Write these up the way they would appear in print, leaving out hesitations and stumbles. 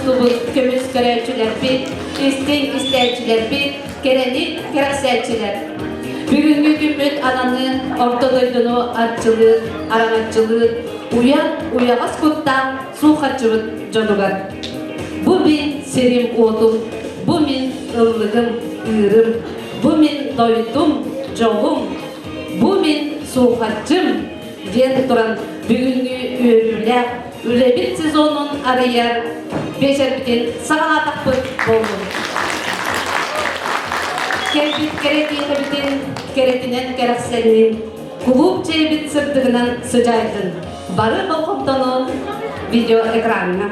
мустубут көмүс көрөөччүлэрбит, истиҥ истээччилэрбит, кэрэни кэрэхсээччилэр. Бүгүҥҥү күммүт ананыын орто дойдуну арчылыыр, араҥаччылыыр, уйан, уйаҕас куттаах суухаччыбыт дьонугар. Бу мин сирим-уотум, бу мин ыллыгым, ыырым, бу мин дойдум, дьолум, бу мин суухаччым диэн туран бүгүҥҥү үөрүүлээх үлэбит сезонун арыйар биэчэрбитин саҕалаатахпыт буоллун. Кэлбит кэрэ киэһэбитин кэрэтинэн кэрэхсэннин, кулууп чэйбит сырдыгынан сыдьаайдын. Бары болҕомтону видеоэкраҥҥа.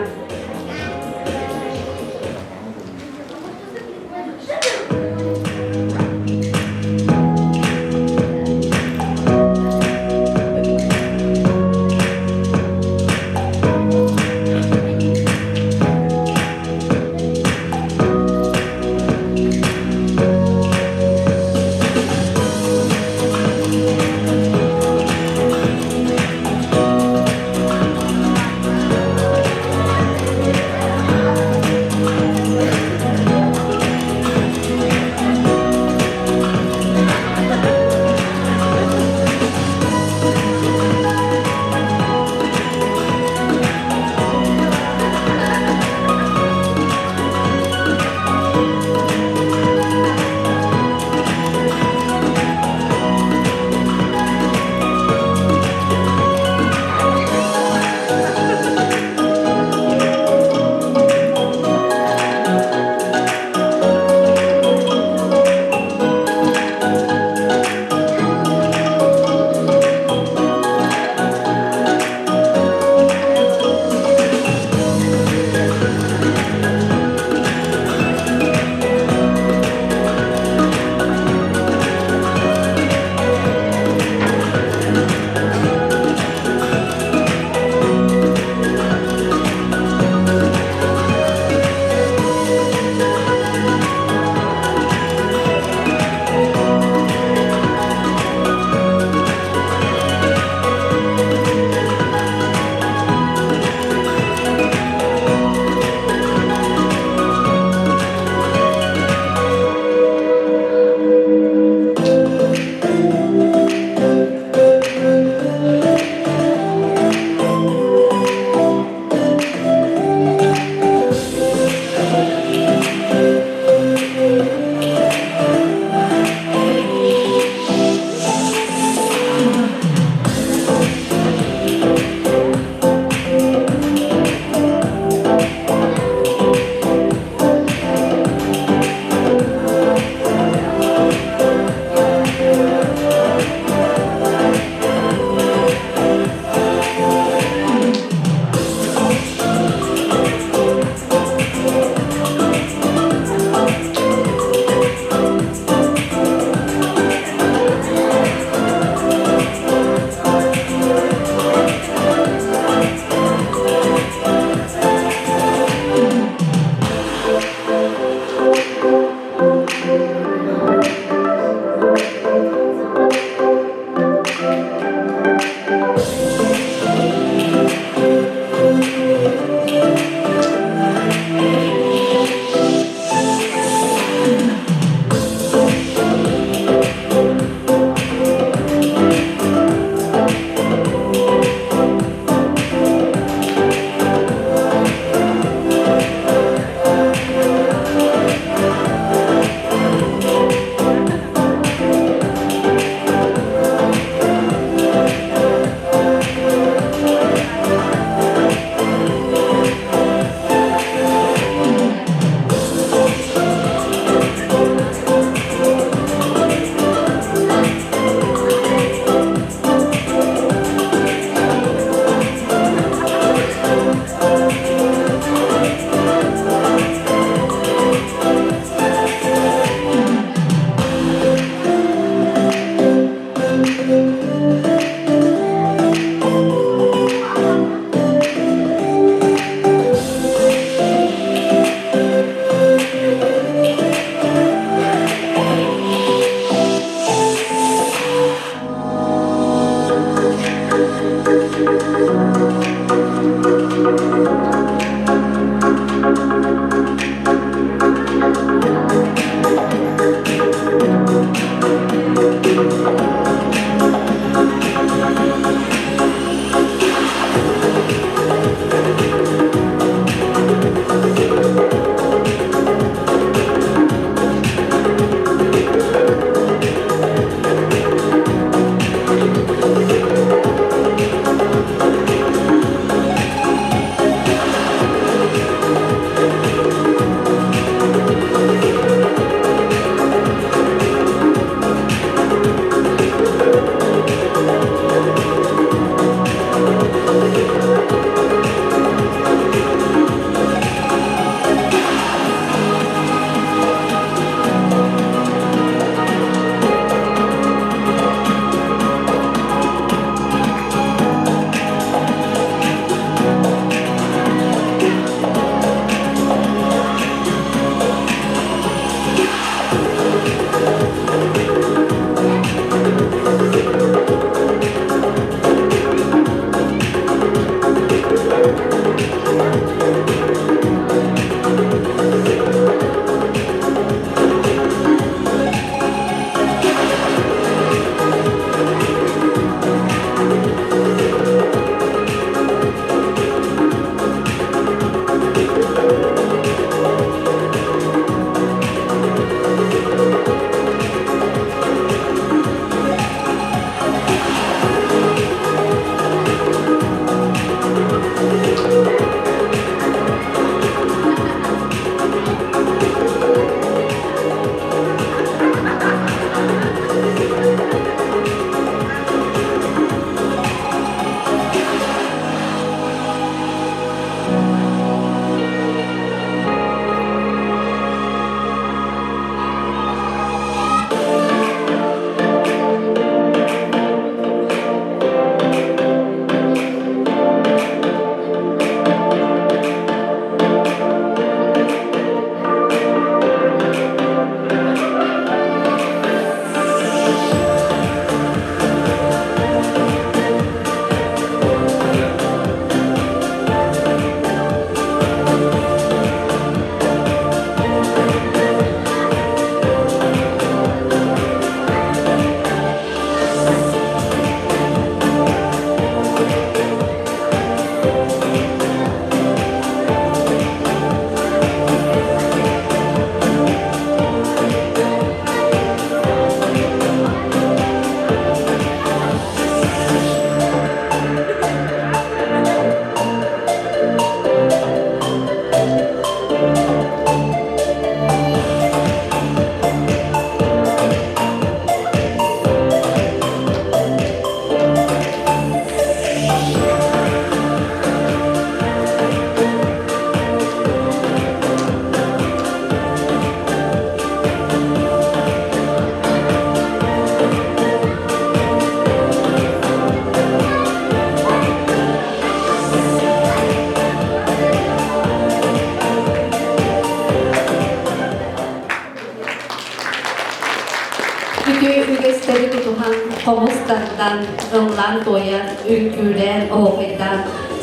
хомус тардан, ыллаан-туойан, үҥкүүлээн, оһуохайдаан,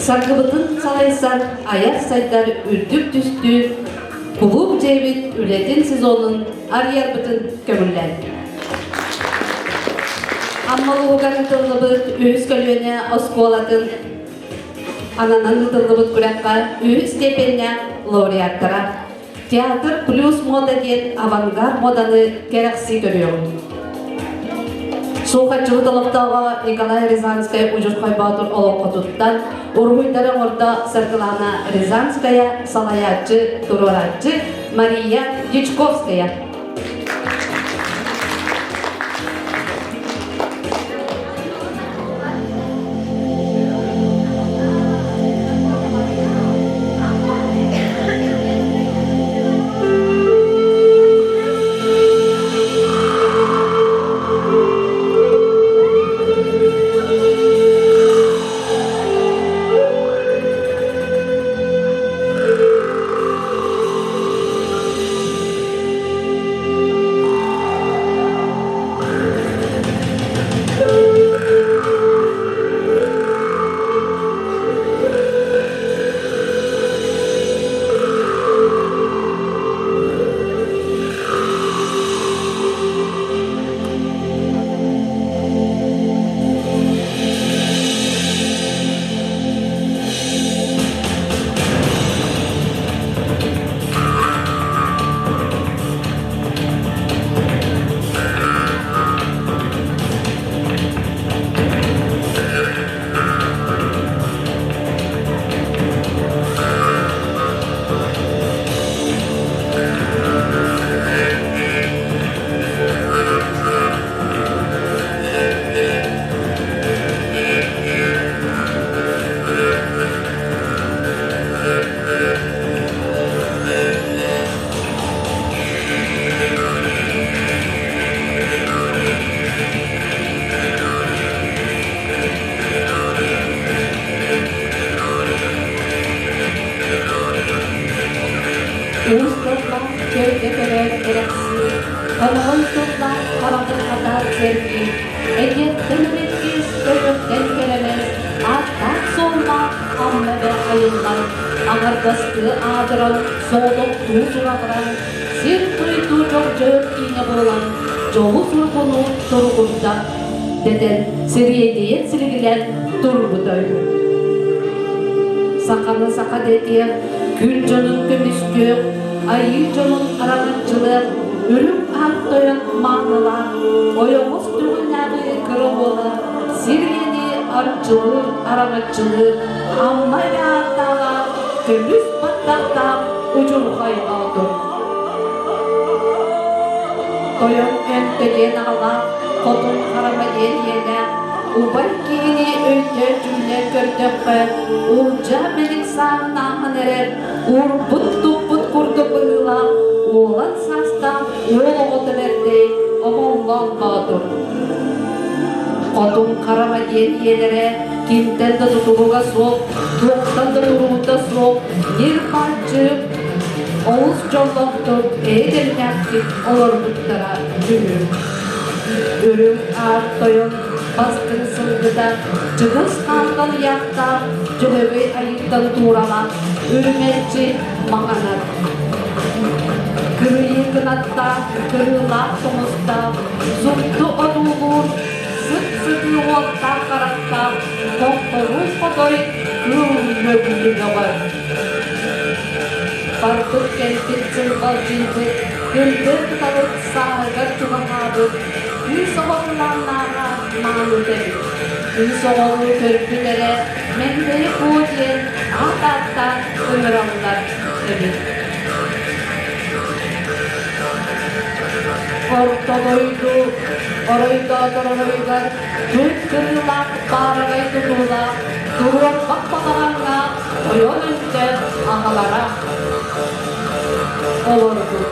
саргыбытын салайсан, айар-сайдар үрдүк түстүү кулууп дьиэбит үлэтин сезонун арыйарбытын көҥүллээн. Амма улууһугар ыытыллыбыт үһүс көлүөнэ оскуолатын ананан ыытыллыбыт күрэххэ үһүс степеннээх лауреаттара Театр плюс мода диэн авангард моданы кэрэхсии көрүөҕүҥ. Суохаччыбыт олохтооҕо Николай Рязанскай Удьурхай Боотур олоҥхотуттан уруһуйдары оҥордо Саргылана Рязанская, салайааччы, туруорааччы Мария Дьячковская. Уус тыллаах көргө көрөөт кэрэхсии, Хоноҕой тыллаах хараҕын хатаат сэргии, Этиэхтэн эрэккис, көрүөхтэн кэрэмэс, Ааттаах-суоллаах Амма эбэ айыллан, Аҥардастыы аатыран, соҕотохтуу сураҕыран, Сир-дойду дьордьойор киинэ буолан, Дьолу-соргуну туругурда, дэтэн, сириэдийэн силигилээн турбута үһү. Саханы саха дэтиэх, күн дьонун көмүскүөх, айыы дьонун араҥаччылыах, үрүҥ аат тойон маанылаах, ойоҕос түгүннээҕи кыра уола сир ийэни арчылыыр, араҥаччылыыр, Амма эбэ ааттааҕа көмүс баттахтаах удьурхай боотур. Тойон Өнтө диэн аҕалаах, хотун Харама диэн ийэлээх, убай киһини өйдөөн-дьүллээн көрдөххө, улдьаа мэник сааһын ааһан эрэр, уурбут-туппут курдук быһыылаах, уолан саастаах уол оҕото бэрдэй, Омоллоон Боотур. Хотун Харама диэн ийэлэрэ кимтэн да тутулуга суох, туохтан да туруута суох, ньир-бааччы олус дьоллоохтук, эйэ-дэмнээхтик олорбуттара үһү. Үрүҥ аар тойон бастыҥ сылгыта Чыгыс хаантан ыйаахтаах Дьөһөгөй айыыттан тууралаах үрүмэччи маҥанар. Кырыйыы кынаттаах, кырыылаах тоҥустаах, супту одуулуур, сып-сытыы уоттаах харахтаах, хохторуу хотой кыыл мөгүлү бөҕө. Барбыт кэлбит сылбалдьыйбыт, кырдьык кыталык сааһыгар чугаһаабыт, кыыс оҕолооннооҕо мааныта эбит. Кыыс оҕону көрбүт эрэ Мэҥдэйи Куо диэн аат ааттаан ыҥыраллар эбит. Орто дойду оройдоотор оройугар түн кырыылаах баараҕай тутуулаах туруорбах балаҕаҥҥа тойон өттө аҕалара олорбут.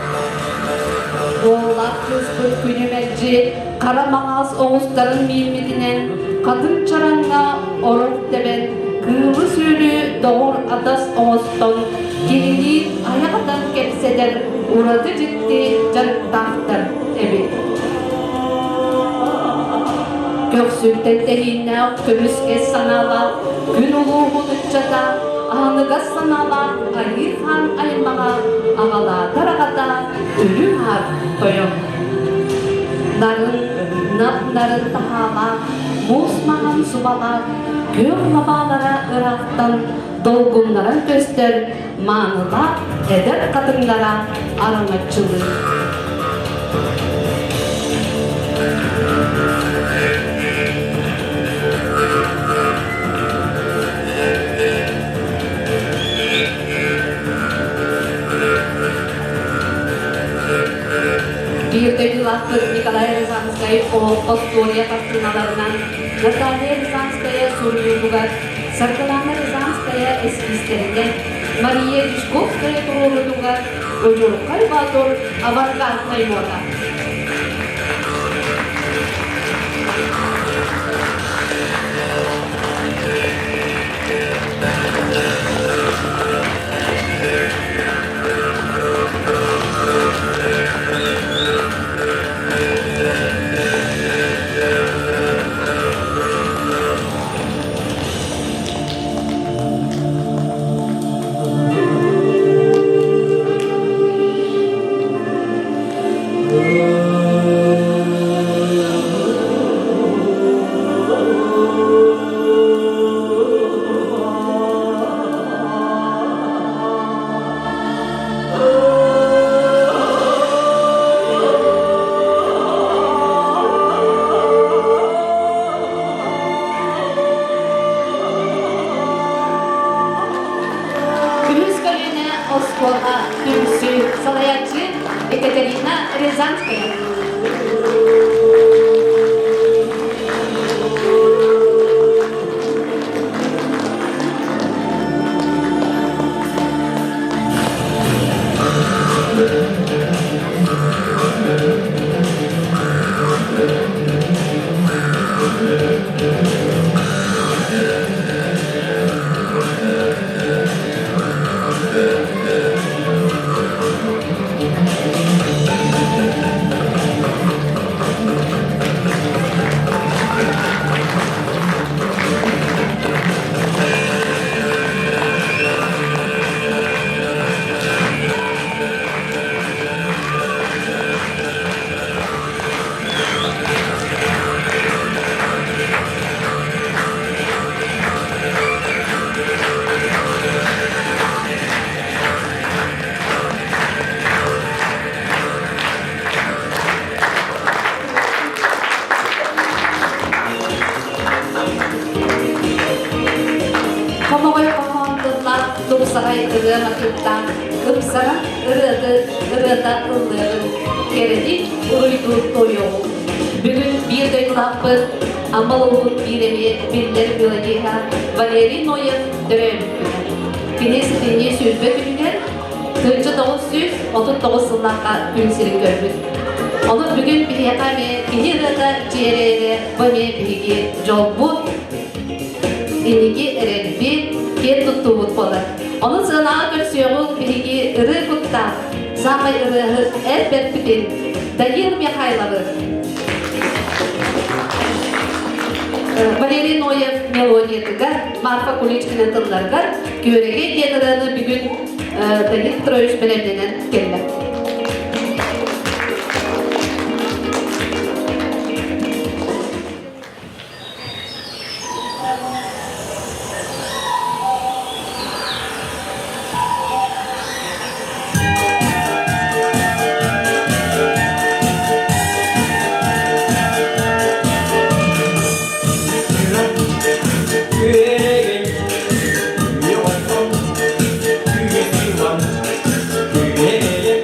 Уоллаах кыыспыт күнү мэлдьи хара маҥаас оҕустарын мииммитинэн хатыҥ чараҥҥа орох тэбэн кыылы-сүөлү доҕор атас оҥостон киһилиин айах атан кэпсэтэр ураты дьикти дьарыктаахтар эбит. Дүпсүнтэн тэһииннээх көмүскэс санаалаах күн улууһун ыччата, аһыныгас санаалаах Айыы Хаан аймаҕа аҕалаатар аҕата Үрүҥ Аар Тойон. Нарын, нап-нарын таһаалаах, муус маҥан субалаах, күөх лабаалара ыраахтан долгуннаран көстөр маанылаах эдэр хатыҥнара араҥаччылыы. Биир дойдулаахпыт Николай Рязанскай остуоруйа хартыыналарынан Наталья Рязанская суруйуутугар Саргылана Рязанская эскизтэринэн Мария Дьячковская туруоруутугар Удьурхай Боотур авангарднай муода. Үһүс көлүөнэ оскуола түмсүү салайааччы Екатерина Рязанская. Хомоҕой хоһоон тыллаах тупсаҕай ырыа матыыптаах ыпсаран ырыаты ырыата ыллыаҕын кэрэни уруйдуур туойуоҕу. Бүгүн биир дойдулаахпыт Амма улууһун биир эмиэ биллэр мелодиһа Валерий Ноев төрөөбүт күнэ. Кини сэтинньи 20 күнүгэр 1939 сыллаахха күн сирин көрбүт. Онон бүгүн биһиэхэ эмиэ кини ырыата дьиэрээйэрэ бу эмиэ биһиги дьолбут, инники эрэлбит, киэн туттуубут буолар. Ону сыанаҕа көрсүөҕүҥ биһиги ырыа куттаах, саамай ырыаһыт эр бэрпитин Данил Михайловы. Валерий Ноев мелодиятыгар, Марфа Куличкина тылларыгар Күөрэгэй диэн ырыаны бүгүн Данил Петрович бэлэмнэнэн кэллэ. Күөрэгэй,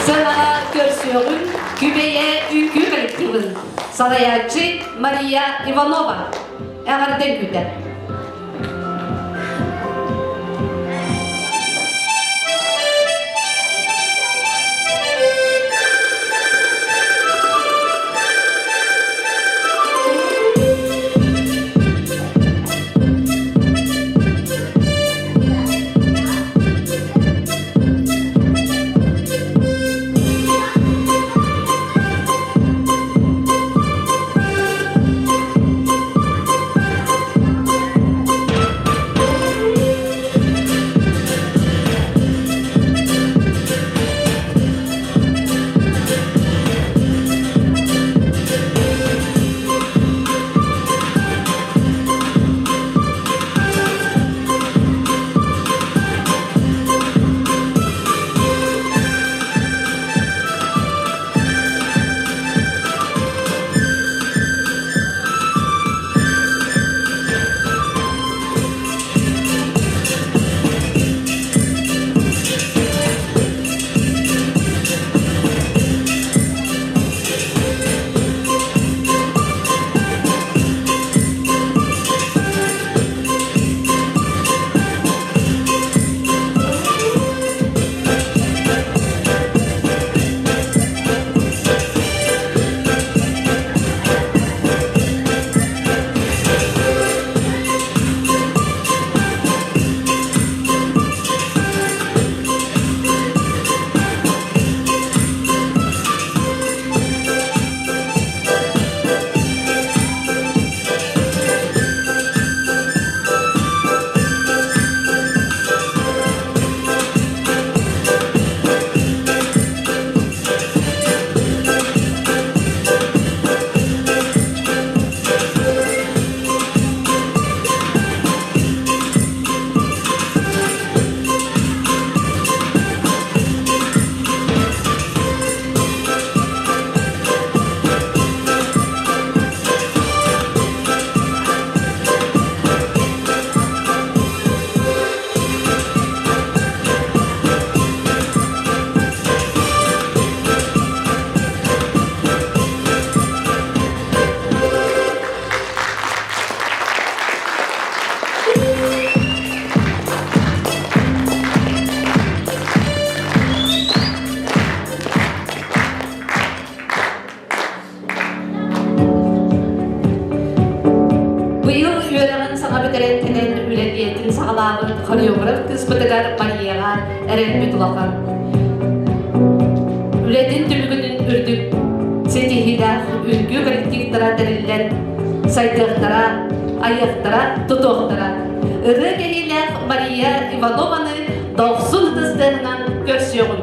Сыанаҕа көрсүөҕүҥ Күбэйэ үҥкүү коллективын салайааччы Мария Иванова эҕэрдэ үҥкүүтэ. Быйыл үөрэҕин саҥа бүтэрэн кэлэн үлэлиэтин саҕалаабыт хореограф кыыспытыгар Марияҕа эрэлбит улахан. Үлэтин түмүгүнүн үрдүк ситиһиилээх үҥкүү коллективтара тэриллэн сайдыахтара, айыахтара, тутуохтара. Ырыа кэһиилээх Мария Иванованы дохсун ытыстыаһынан көрсүөҕүҥ.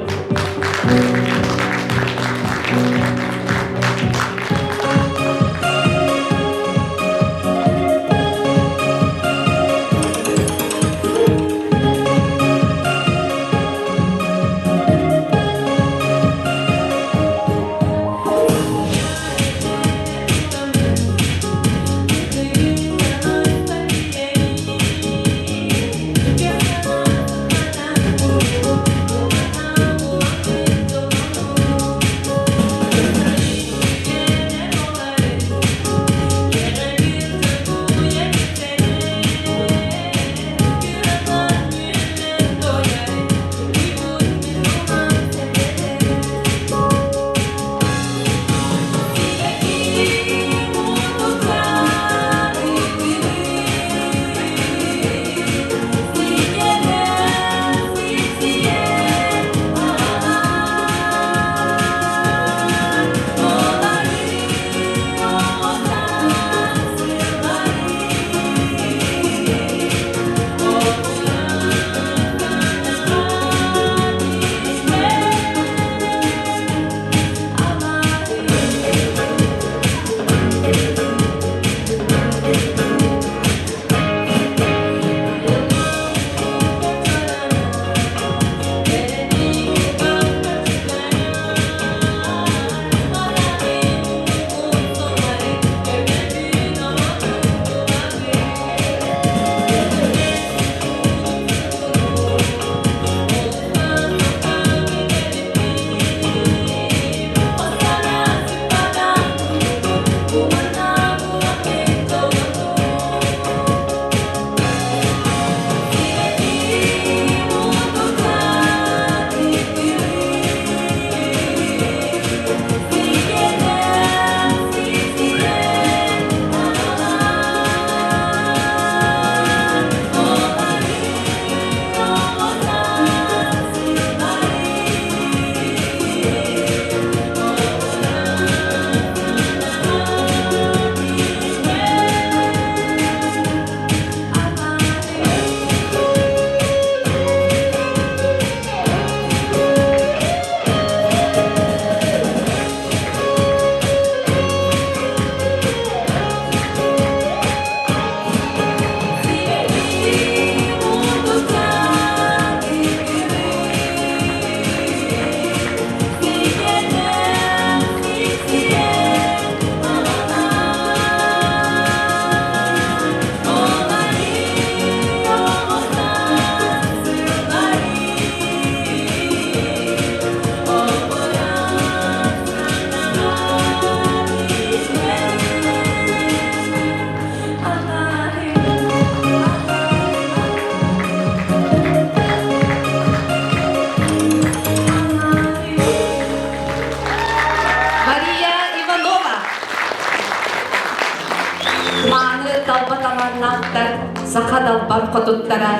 саха далбар хотуттара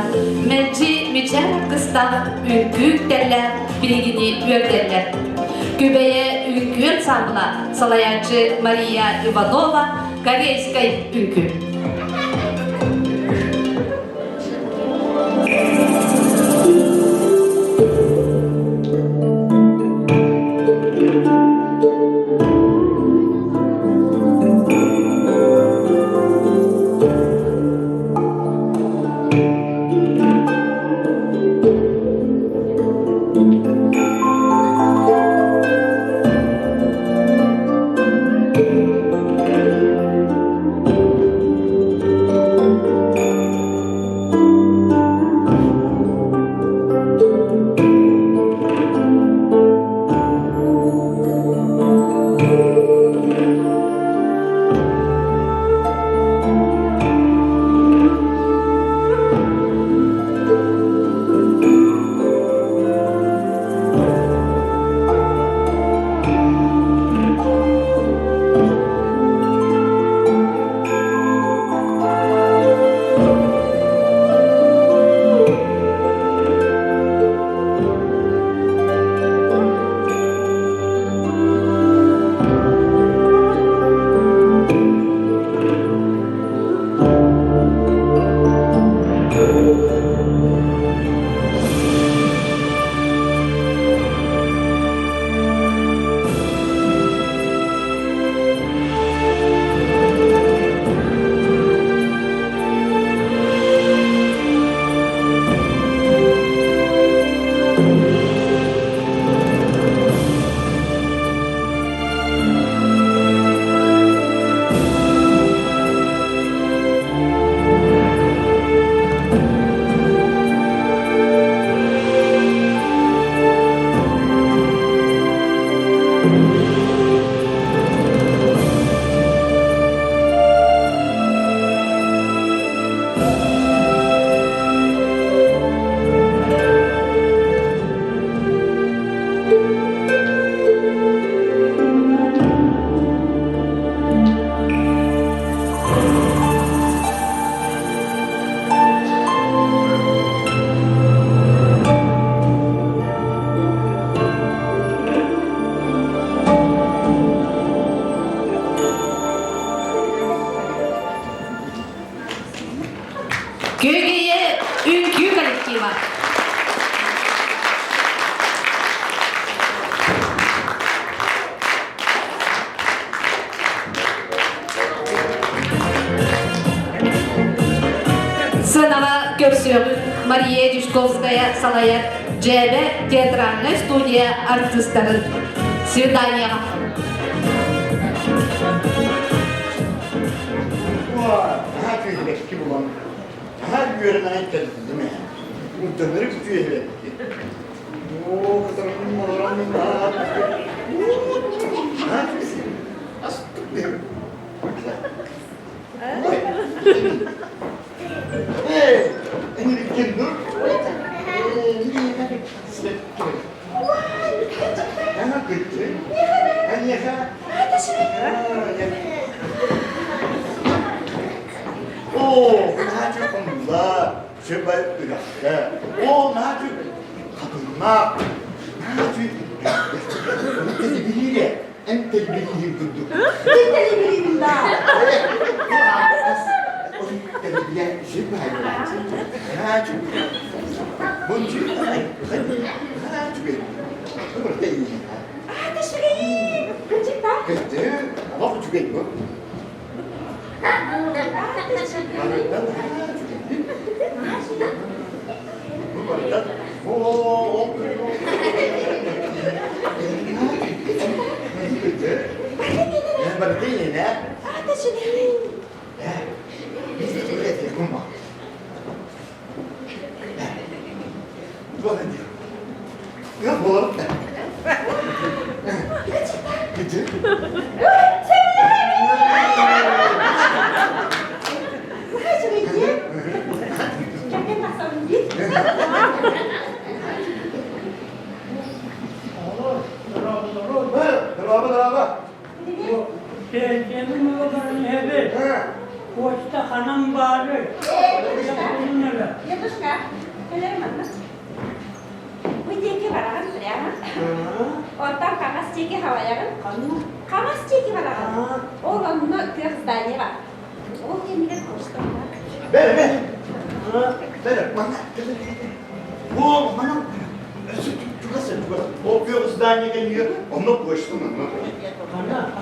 мэлдьи мичээр аргыстаах үҥкүү үктэллээх биһигини үөрдэллэр. Күбэйэ үҥкүү ансаамбыла салайааччы Мария Иванова корейскай үҥкүү. Күөгэйэ үҥкүү коллектива. Сыанаҕа көрсүөҕүн Мария Дюшковская салайар Дьээбэ театральнай студия артыыстарын. Свиданияҕа. Наһаа күүһүлэкки булан, наһаа үөрэнэн кэллим ээ. Удданыры күтүөһүбэкки. Оо, кытарбын олорон наһаа астык Эй, энириккин Оо, наһаа хомулла, сөбай үрэххэ. Оо, наһаа хатыллаах, наһаа Тэлибириире, эн тэлибирииһин курдук. Тэлибириибин да. Тэлибириэ сөбай Наһаа Бончу, наһаа үчүгэй. Аата үчүгэй. Кырдьык да? Кырдьык, олох үчүгэй бу. Барыта Бу барыта оо Барыта иэнэ. Аата үчүгэй. Bravo, bravo. Кэргэним уолан иһэбит. Почта ханан баарый? Ээ, дедушка, дедушка, кэлэр манна. Бу диэки бараҕын прямо. Онтон хаҥас диэки халайаҕын. Хаҥас диэки бараҕын. Ол онно күөх здание бар. Ол кэннигэр почта баар. Бэр, бэр. Бэр, манна. Бу, манна. Чугас, чугас. Ол күөх здание кэннигэр онно почта манна.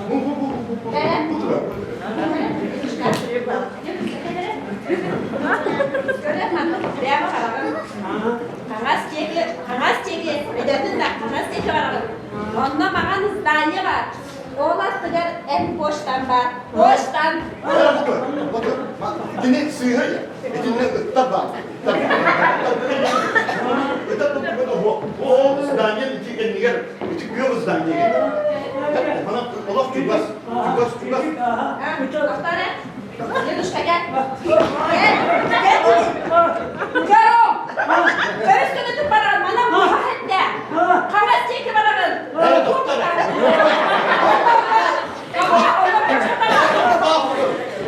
Бу, бу, бу, бу, бу. Бу тура. Көрөр манна прямо бараҕын. Хаҥас диэки, хаҥас диэки, өйдөтүн да, хаҥас диэки бараҕын. Онно маҥан здание бар. Ол аттыгар эн почтан бар. Почтан. Итини сыыһа итиннэ ыттар баар. Ыттар туттугун оһуох. Ол здание ити кэннигэр ити күөх здание. Манан олох чугас, чугас, чугас. Тоқтар, Дедушка, кел. Кел, кел. Көрө. Көрүс көнөтүн баран, манан буха хэтте. Хаҥас диэки бараҕын. Ээ, доктор.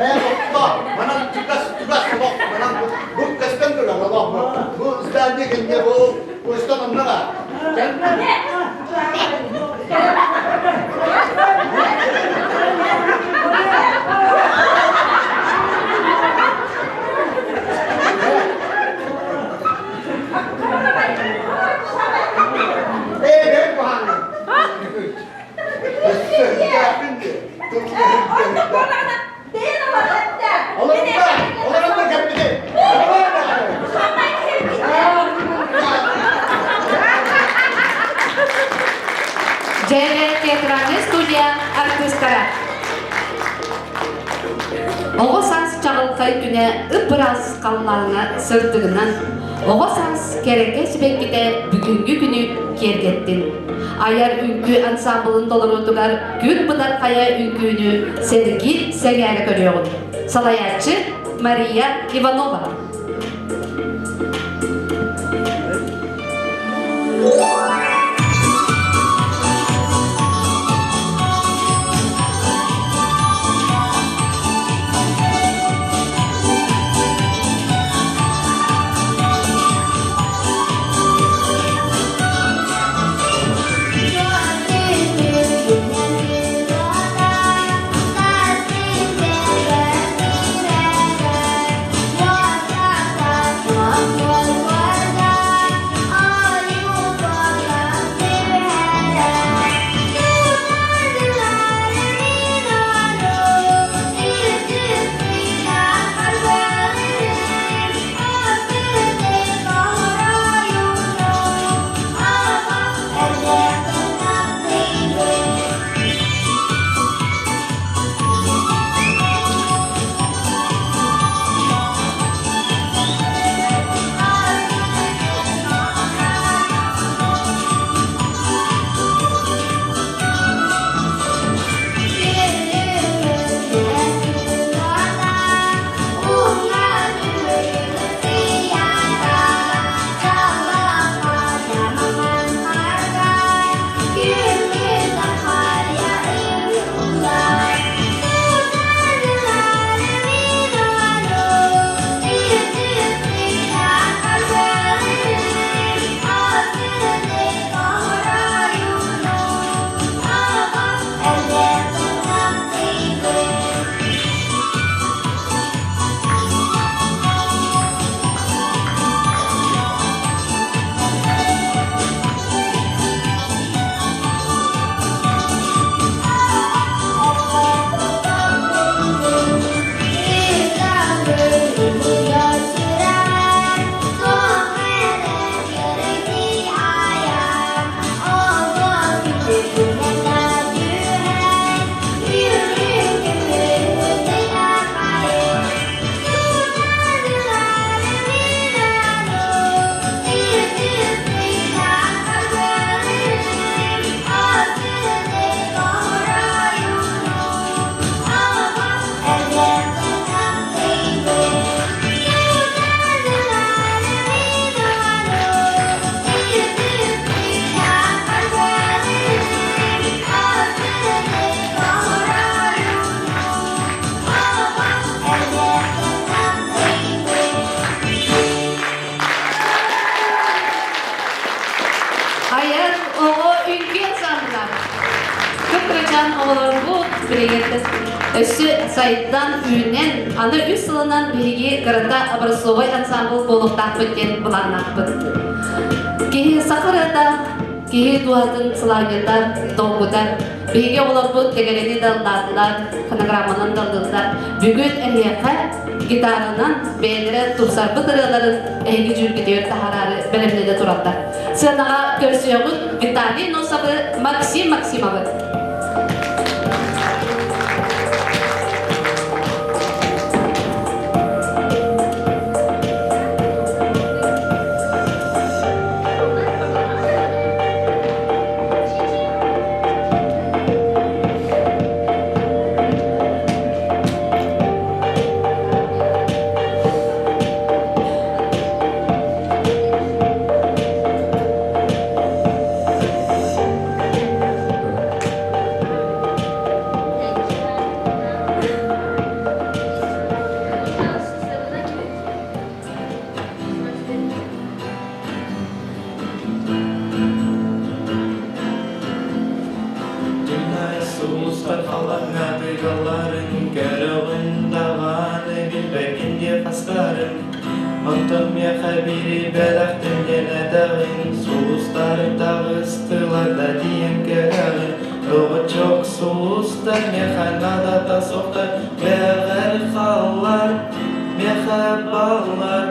Ээ, доктор. Манан чугас, чугас олох. Манан бу көстөн турар олох. Бу здание кэннигэр бу почта онно баар. Ээ, бэр куһаҕан. Олорон кэппити. Дьэрэ театральная студия артыыстара. Оҕо саас чаҕылхай күнэ ып-ыраас халлааҥҥа сырдыгынан, оҕо саас кэрэкэ сибэккитэ бүгүҥҥү күнү киэргэттин. Айар үҥкүү ансаамбылын толоруутугар Күн Быдар Хайа үҥкүүнү сэргии сэҥээрэ көрүөҕүҥ. Салайааччы Мария Иванова. оҕо үҥкүү ансамбла. Кып-кырачаан оҕолорбут билигин өссө сайдан, үүнэн, аны үс сылынан биһиги кырата образцовай ансамбл буолуохтаахпыт диэн былааннаахпыт. Киһи саха ырыата киһи дууһатын сылаанньытар, долгутар. Биһиги оҕолорбут тэгэрэни да ыллаатылар, фонограмманан да ыллылар. Бүгүн эһиэхэ гитаранан бэйэлэрэ тупсарбыт ырыаларын эһиги дьүүлгүтүгэр таһаараары бэлэмнэнэ тураллар. Сыанаҕа көрсүөҕүн Виталий Носовы, Максим Максимовы. Сулустар халлааҥҥа тыгалларын көрөҕүн даҕаны билбэккин диэ хастарын Онтон миэхэ биири бэлэхтин диэн этэҕин Сулустар таҕыстылар да диэн кэлэҕин Доҕоччуок сулустар миэхэ наадата суохтар Бэҕэр хааллар миэхэ баллар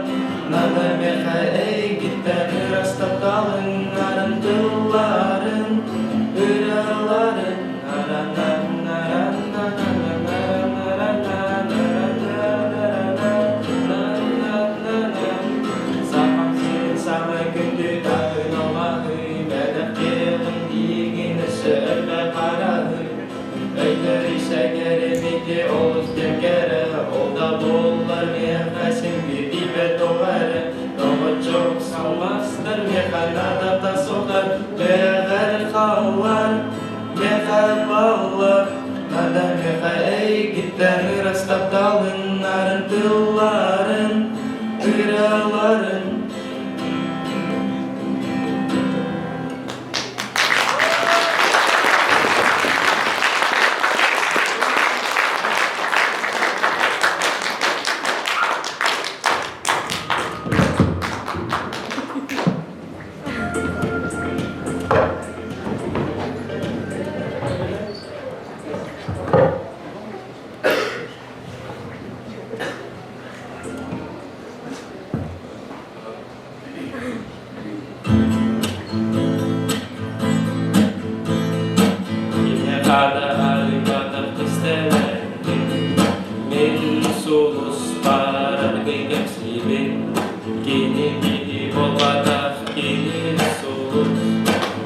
Нана миэхэ эйгиттэн ырастапталын Нарын тылларын ыраларын Сахам сирин саамай күндү таһын алмаһы бэлэхтиэҕин диигин өссө элбэх араһы Өйдөр исэҥэримити олус диэн кэрэ ол да буоллар миэхэ син биирдиибэт тоҕо эрэ Доҕоччук салластар миэхэ наадата суохтар бэҕэр хааллар миэхэ баллар Нада миэхэ эйгиттэн ырас тапталын нарын тылларын ыраларын Киниэхэ арыйбатах кистэлэҥмин, мин сулуспар аргый кэпсиибин. Кини киһи буолбатах, кини сулус,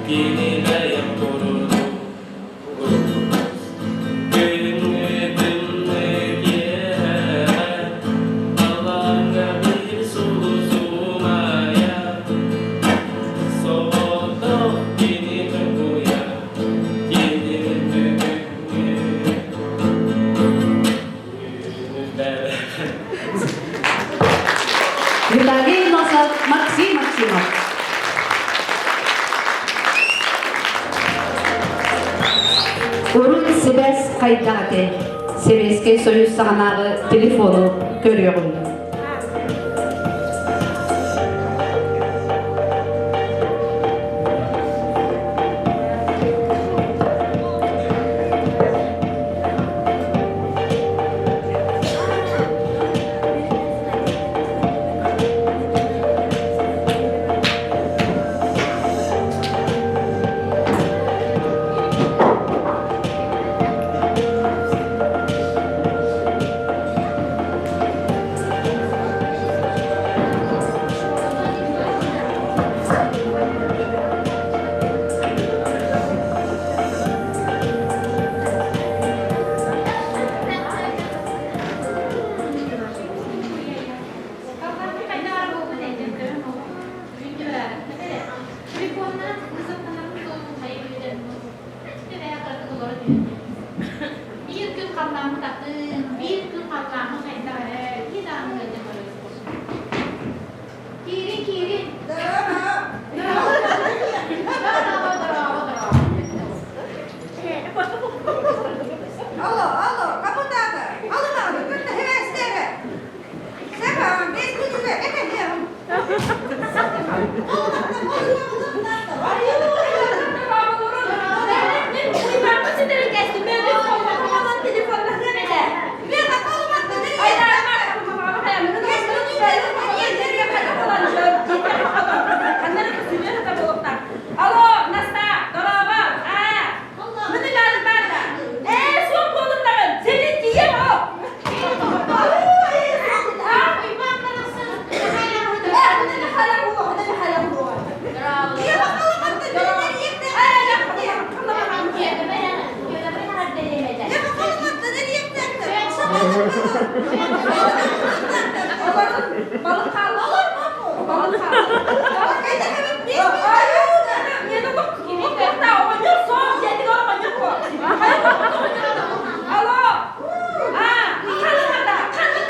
кини бэйэм курдук. Күҥҥү тымныы киэһэ, халлааҥҥа биир сулус умайар. Соҕотох кини чуҥкуйар, кини бүгүҥҥү Виталий Носов, Максим Максимов. Урут сибээс хайдах этэй? Сэбиэскэй Союз саҕанааҕы телефону көрүөҕүҥ. Биир күн халлааммыт атын, биир күн халлааммыт хайдах эрэ, киһи даҕаны ыалдьан көрөр. Киирин, киирин. Балык хаалла. Балык хаалла. Алло! А, халыҥата, халыҥ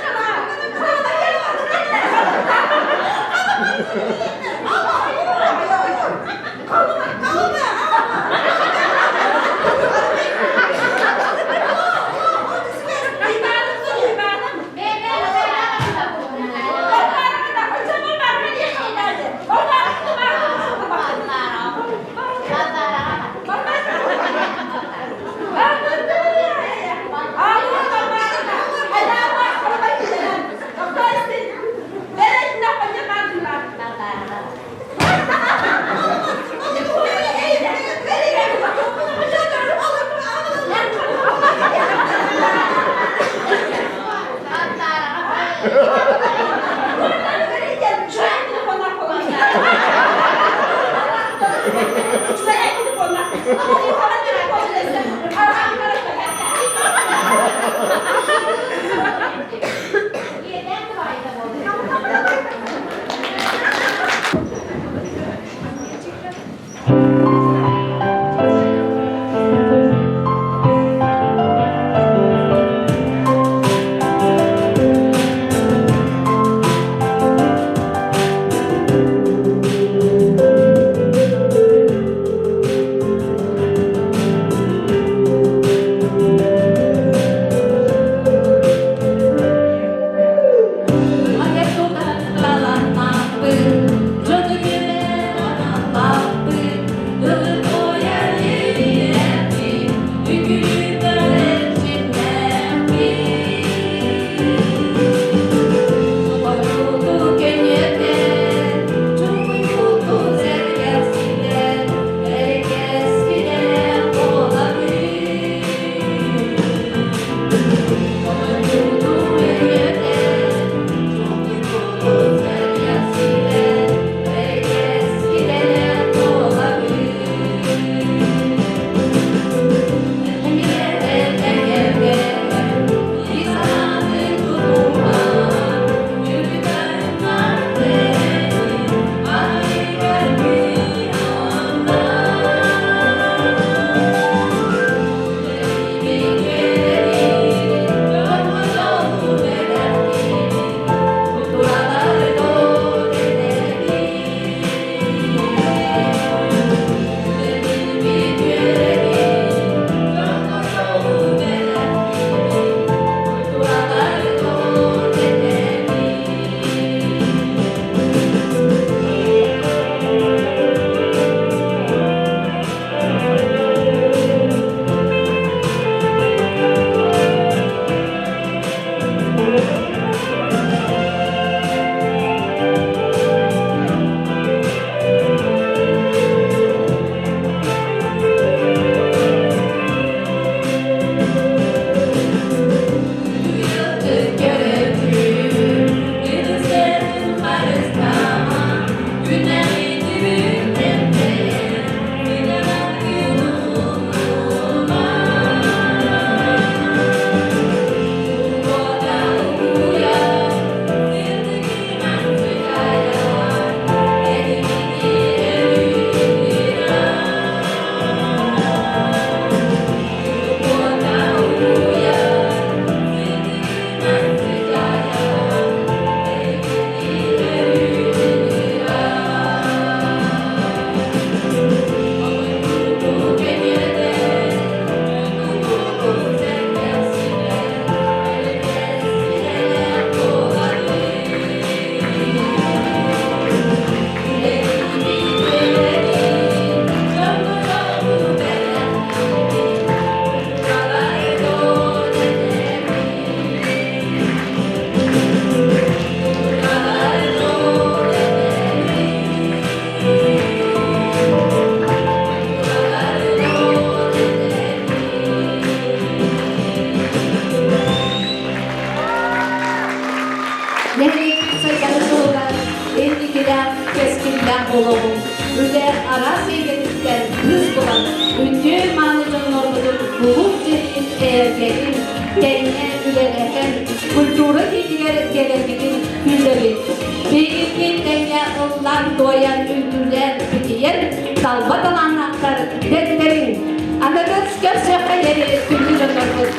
Нэһилиэкпит сайдарын туһугар инникилээх, кэскиллээх буолуоҕуҥ, үлэ араас эйгэтиттэн быыс булан, үтүө-мааны дьоннорбутун булук дьиэтин эйэргэтин, тэҥҥэ үлэлэһэн, культура кэлэргитин күүтэбит. Биһигитин тэҥҥэ ыллаан-туойан, үҥкүүлээн битийэн, талба талааннаахтар дэттэриҥ. Аныгыс көрсүөххэ диэри күндү дьоннорбут.